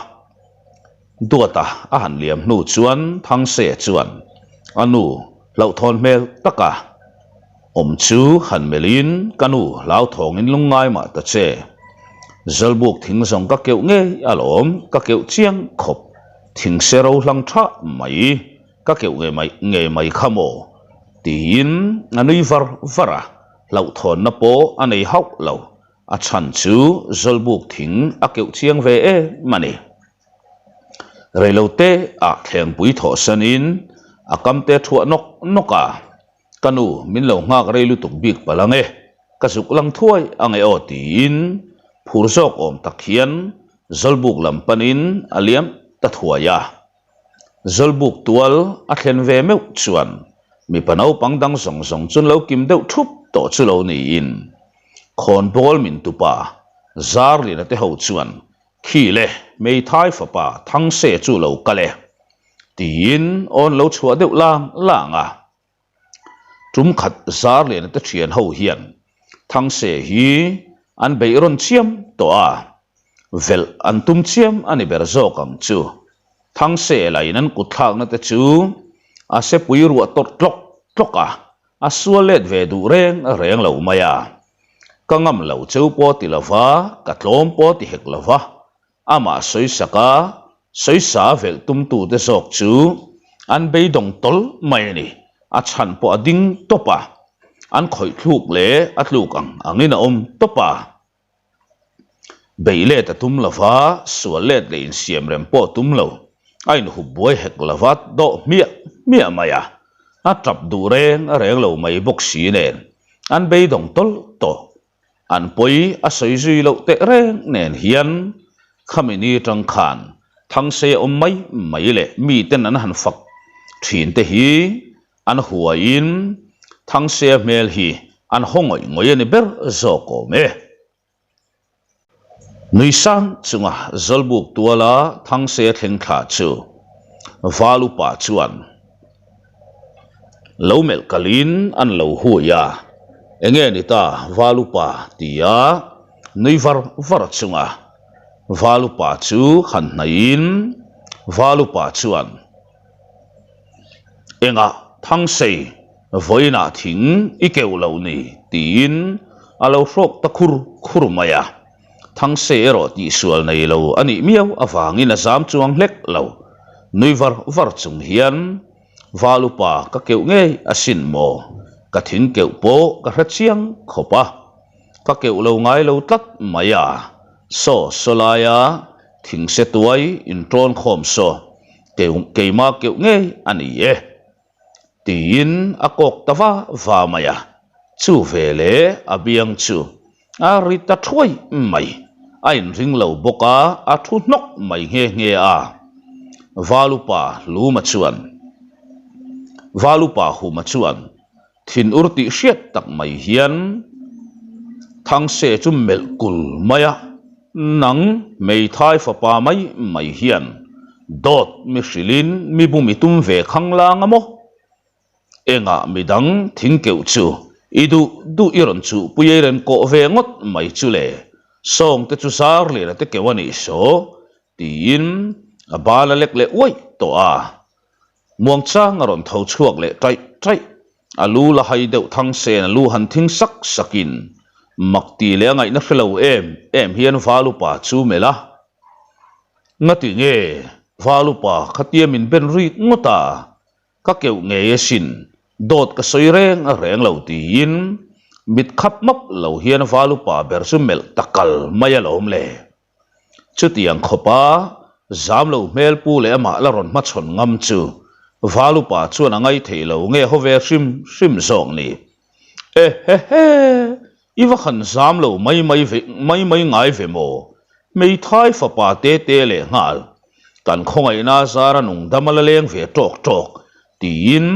Duata a han liam hnu chuan Thangse chuan a nu hlauhthawn hmel taka awm chu han melhin, Ka nu, hlauthawngin lungngai mah ta che. Zawlbuk thing zawng ka keuh ngei alawm, ka keuh chiang khawp, thingse ro hlang thah mai. Ka keuh ngei mai ngei mai kha maw? tiin a nui var var a, hlauhthawnna pawh a nei hauh lo. A chhan chu Zawlbuk thing a keuh chiang ve em a ni. Reilote ah thlengpui thawh sanin a kamte thuah nawk nawk a, Ka nu, min lo nghak rei lutuk bik palh ang e, ka zuk lang thuai ang e aw tiin phur zawk awm tak hian Zawlbuk lam panin a liam ta thuai a. Zawlbuk tual a thlen ve meuh chuan mipa naupang dang zawng zawng chu lo kim deuh thup tawh chu lo niin khawnbawl min tupa Zarlina te ho chuan khi le hmeithai fapa Thangse chu lo kal e tiin awn lo chhuah deuh lang lang a. Tum khat Zarlena te thian ho hian Thangse hi an beih rawn chiam tawh a, velh an tum chiam a ni ber zawk ang chu. Thangse lain an kut thlakna te chu a sepui ruah tawrh tlawk tlawk a. a sual let ve duh reng reng lo mai a. Ka ngam lo cheu pawh ti lova, ka tlawm pawh ti hek lova, amah sawisak a, sawisa velh tumtute zawk chu an beidawng tawlh mai a ni. A chhan pawh a ding tawp a, an khawih thluk leh a tluk ang angin a awm tawp a. Beih let a tum lo va, sual let leh insiam rem pawh a tum lo. A inhup buai hek lo va, dawh hmiah hmiah mai a. A tap duh reng a reng lo mai bawk si nen an beidawng tawlh tawh. An pawi a sawi zui loh teh reng nen hian khami ni tang khan Thangse awm mai mai leh miten an han fak thin te hi An huaiin Thangse hmel hi an haw ngawih ngawih a ni ber zawk awm e. Nui sang chunga Zawlbuk tuala Thangse thleng thla chu Val upa chuan lo melh kalin an lo hui a, Enge ni ta Val upa? tia nui var var chunga Val upa chu han hnaihin Val upa chuan, Engah Thangsei vawiinah thing i keuh loh ni? tiin a lo hrawk ta khur khur mai a. Thangsei erawh tihsual nei lo a nih miau avangin a zam chuang hlek lo. Nui var var chung hian, Val upa ka keuh ngei asin maw? Ka thing keuh pawh ka hre chiang khawp a. Ka keuh lo ngai lo tlat mai a. Saw saw laia thingse tuai inṭawn khawm saw. Keimah keuh ngei a ni e, tiin a kawk ta va va mai a. Chu ve leh a biang chu a ri ta thuai mai. A inring lo bawk a, a thu hnawk mai nghe nghe a. Valupa Luma chuan, Valupa Huma chuan Thinur tih hriat tak mai hian Thangse chu melh kul mai a, nang hmeithai fapa mai mai hian dawt mi hrilhin mi bum i tum ve khanglang a maw? Engah midang thingkeuh chu i duh duh i rawn chuhpui a i rawn kawh ve ngawt mai chu le, sawngte chu zar lian a te keuh a nih saw tiin a bal a lek leh uaih tawh a. Muangchang a rawn tho chhuak leh taih taih. A lu la hai deuh thang sen a lu han thing sak sakin mak ti leh a ngaihna hre lo em em hian Val upa chu melh a. Ngati nge Val upa khatia min ben rik ngawt a, ka keuh ngei asin, dawt ka sawi reng a reng lo tiin mit khap map lo hian Val upa ber chu melh ta kal mai alawm le. Chutiang khawpa zam lo hmel pu leh amah la rawn hmachhawn ngam chu Val upa chuan a ngaithei lo nge haw ve hrim hrim zawk ni. E he he! I va han zam lo mai mai ve mai mai ngai ve maw? Hmeithai fapa te te leh nghal kan khawngaihna zara nung dam a la leng ve tawk tawk tiin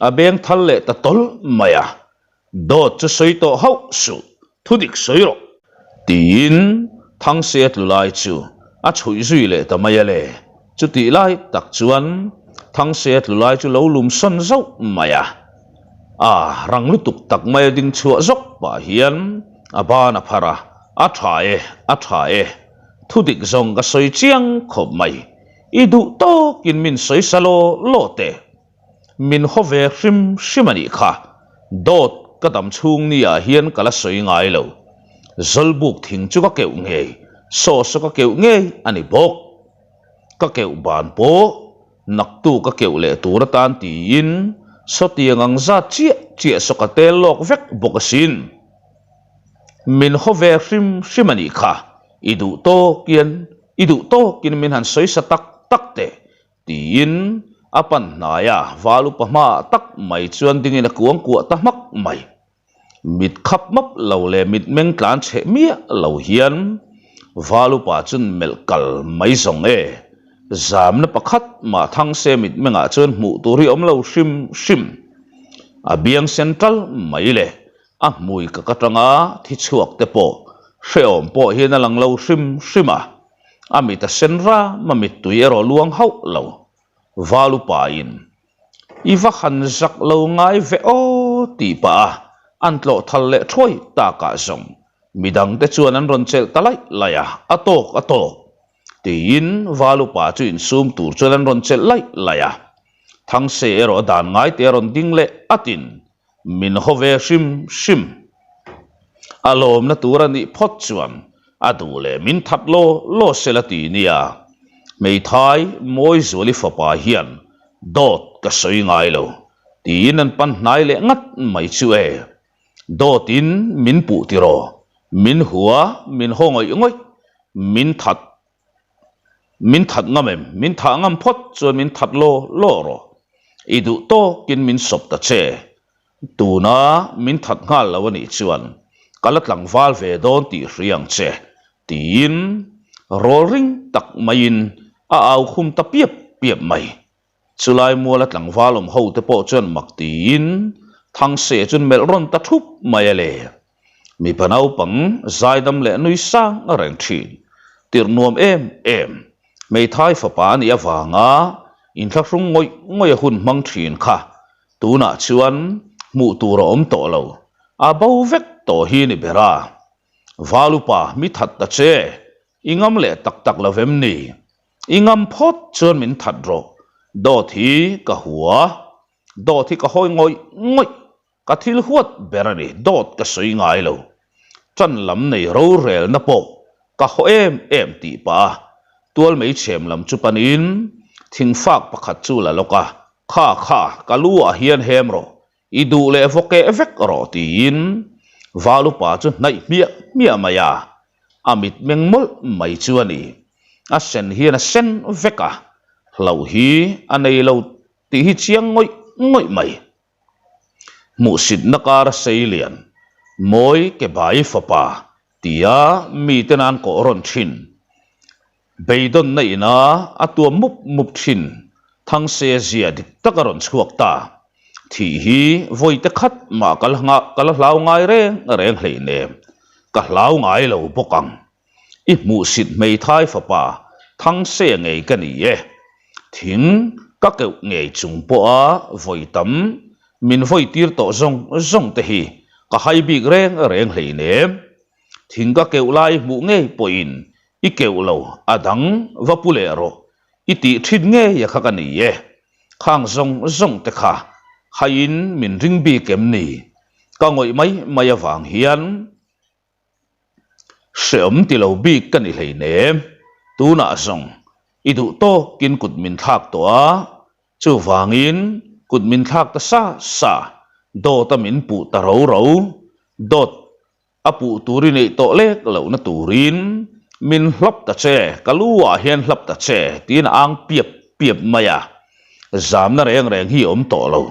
a beng thal leh ta tawlh mai a. Dawt chu sawi tawh hauh suh, thu dik sawi rawh. Tiin Thangse tlu lai chu a chhuih zui leh ta mai a le. Chutih lai tak chuan Thangse tlu lai chu lo lum sawn zauh mai a. A rang lutuk tak mai a ding chhuah zawk pah hian a ban a phar a, A tha e, a tha e. Thu dik zawng ka sawi chiang khawp mai. I duh tawkin min sawi sa law law teh. Min haw ve hrim hrim a nih kha. Dawt ka dam chhung ni ah hian ka la sawi ngai lo. Zawlbuk thing chu ka keuh ngei, saw saw ka keuh ngei a ni bawk. Ka keuh ban pawh naktu ka keuh leh tur atan tiin sawtiang ang zat chiah chiah saw ka tel lawk vek bawk asin. Min haw ve hrim hrim a nih kha. I duh tawkin i duh tawkin min han sawi sa tak tak teh. Tiin a pan hnai a, val upa hmaah tak mai chuan dingin a kuang kuah ta hmak mai. Mit khap map lo leh mit meng tlan chheh miah lo hian val upa chuan melh kal mai zawng e. Zamna pakhat mah Thangse mit mengah chuan hmuh tur hi awm lo hrim hrim. A biang sen tal mai leh a hmui ka ka tanga thi chhuak te pawh hrehawm pawh hian a lang lo hrim hrim a. A mit a sen ram a mittui erawh luang hauh lo. Val upain, I va han zak lo ngai ve aw tih pah a an tlawh thal leh thuai takah zawng midangte chuan an rawn chelh ta laih laih a, a tawk a tawk tiin Val upa chu insum tur chuan an rawn chelh laih laih a. Thangse erawh a dan ngaite a rawn ding leh atin. Min haw ve hrim hrim. A lawmna tur a nih phawt chuan a duh leh min that law law se la ti nia. Hmeithai Mawizuali fapa hian dawt ka sawi ngai lo tiin an pan hnai leh ngat mai chu e. Dawtin min puh tiraw, min hua, min haw ngawih ngawih, min that Min that ngam em? Min thah ngam phawt chuan min that law law rawh. I duh tawkin min sawp ta che. Tuna min that nghal lo a nih chuan ka la tlangval ve dawn tih hria ang che, tiin rawl ring tak maiin a au khum ta piap piap mai. Chulai muala tlangval awm ho te pawh chuan mak tiin Thangse chuan melh rawn ta thup mai a le. Mipa naupang zaidam leh nui sang reng thin. Tirh nuam em em. Hmeithai fapa a nih avanga inthlahrung ngawih ngawih a hun hmang thin kha tunah chuan hmuh tur a awm tawh lo. A bo vek tawh hi ni ber a. Valupa mi that ta che, i ngam leh tak tak lo vem ni? I ngam phawt chuan min that rawh, dawt hi ka hua, dawt hi ka hawi ngawih ngawih, ka thil huat ber a ni, dawt ka sawi ngai lo. Ṭan lam nei rorelna pawh ka haw em em tih pah a, tual mei chhem lam chu panin thingfak pakhat chu la lawk a, Kha kha, ka lu ah hian hem rawh, i duh leh vaw keh vek rawh tiin Valupa chu hnaih hmiah hmiah mai a, a mitmeng mawlh mai chu a ni. A sen hian a sen vek a, hlauh hi a nei lo tih hi chiang ngawih ngawih mai. Hmuhsitna kara sei lian, mawi ke bai fapa tia miten an kawh rawn thin. Beidawnna ina a tuam mup mup thin Thangse zia dik tak a rawn chhuak ta. Thih hi vawi te khat mah ka la hlau ngai reng reng hleinem, ka hlau ngai lo bawk ang. I hmuhsit hmeithai fapa Thangse ngei ka ni e. Thing ka keuh ngei chung pawha vawi tam min vawi tir tawh zawng zawng te hi ka hai bik reng reng hleinem. Thing ka keuh lai hmuh ngei pawhin i keuh lo a dang va pu leh rawh i tih thin ngei a kha ka ni e. Khang zawng zawng te kha haiin min ring bik em ni? Ka ngawih mai mai avang hian hreawm ti lo bik ka ni hleinem. Tunah zawng i duh tawkin kut min thlak tawh a, chuvangin kut min thlak ta sa sa, dawt a min puh ta ro ro, dawt A puh tur i neih tawh lek lohna turin min hlap ta che, ka lu ah hian hlap ta che tiin a ang piap piap mai a. Zamna reng reng hi a awm tawh lo.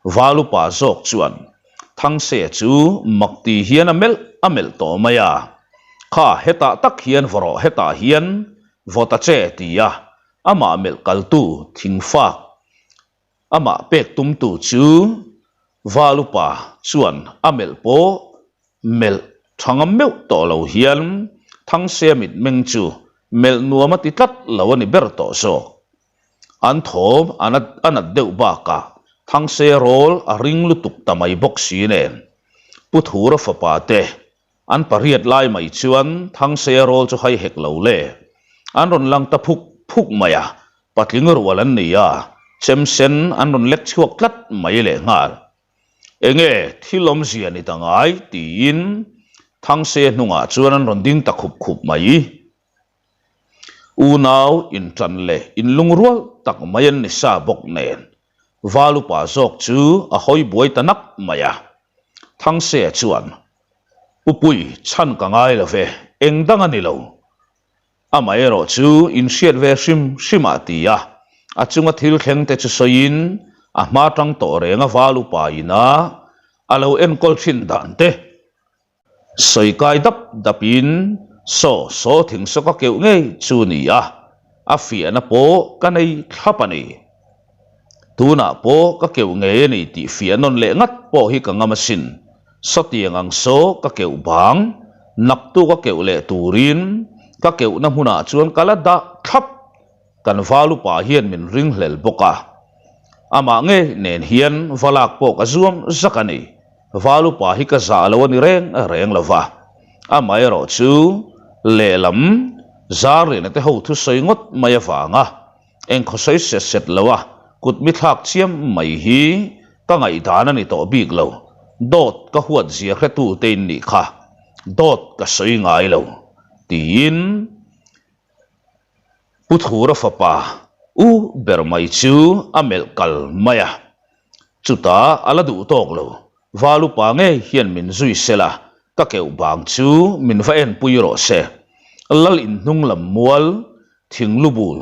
Valupa zawk chuan Thangse chu mak ti hian a melh a melh tawh mai a. Kha hetah tak hian vaw rawh hetah hian vaw ta che ti a amah melh kaltu thingfak Amah pek tumtu chu Valupa chuan a melh pawh melh tha ngam meuh tawh lo hian Thangse mitmeng chu melh nuam a ti tlat lo a ni ber tawh zawk. An thawm a nat deuh bakah Thangse rawl a ring lutuk ta mai bawk si nen Pu Thura fapa te An pariat lai mai chuan Thangseia rawl chu hai hek lo le. An rawn lang ta phuk phuk mai a, patling rual an ni a, chem sen an rawn lek chhuak tlat mai lehnghal. Enge thil awmzia ni ta ngai? tiin Thangseia hnungah chuan an rawn ding ta khup khup mai. Unau inṭan leh inlungrual tak mai an ni sa bawk nen, Valupa zawk chu a hawi buai ta nak mai a. Thangse chuan, Pupui, chhan ka ngai lo ve, eng dang a ni lo. Amaherawh chu inhriat ve hrim hrim ah ti a, a chunga thil thleng te chu sawiin a hma tang tawh reng a val upa ina a lo enkawl thin dan te Sawi kai dap dapin saw saw thing saw ka keuh ngei chu ni a, a fiahna pawh ka nei thlap a ni. Tunah pawh ka keuh ngei a ni tih fiah nawn leh ngat pawh hi ka ngam asin. Sawtiang ang saw ka keuh bang, naktu ka keuh leh turin ka keuhna hmunah chuan ka la dah thlap. Kan valupa hian min ringhlel bawk a, amah ngei nen hian va lak pawh ka zuam zak a ni. Valupa hi ka zah lo a ni reng reng lo va, amaherawh chu lehlam Zarlina te ho thusawi ngawt mai avanga engkhaw sawi set set lo a kut mi thlak chiam mai hi ka ngaihdan a ni tawh bik lo. Dawt ka huat zia hretu te in nih kha, dawt ka sawi ngai lo, tiin Pu Thura fapa u ber mai chu a melh kal mai a. Chutah a la duh tawk lo, Val upa ngei hian min zui sela, ka keuh bang chu min va enpui rawh se. Lal inhnung lam mual, thinglubul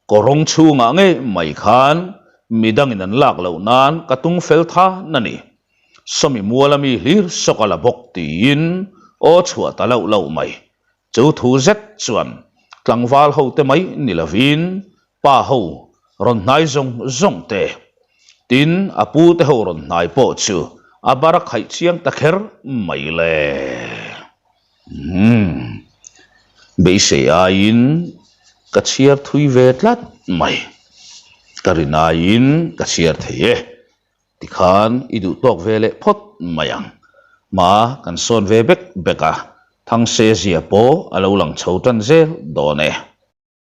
Kawrawng chhungah ngei mai khan midangin an lak loh nan ka tung fel than a ni. Sawmi muala mi hlir sawk a la bawk tiin aw chhuah ta loh loh mai. Chu thu zet chuan tlangval ho te mai ni lovin pa ho rawn hnai zawng zawng te, tin a pu te ho rawn hnai pawh chu a bar a khaih chiang ta kher mai le. Umm. Beisei aiin ka chhiar thui ve tlat mai. Ka rin aiin ka chhiar thei e. Tikhan i duh tawk ve leh phawt mai ang. Hma kan sawn ve bek bek a, Thangse zia pawh a lo lang chho tan zel dawn e.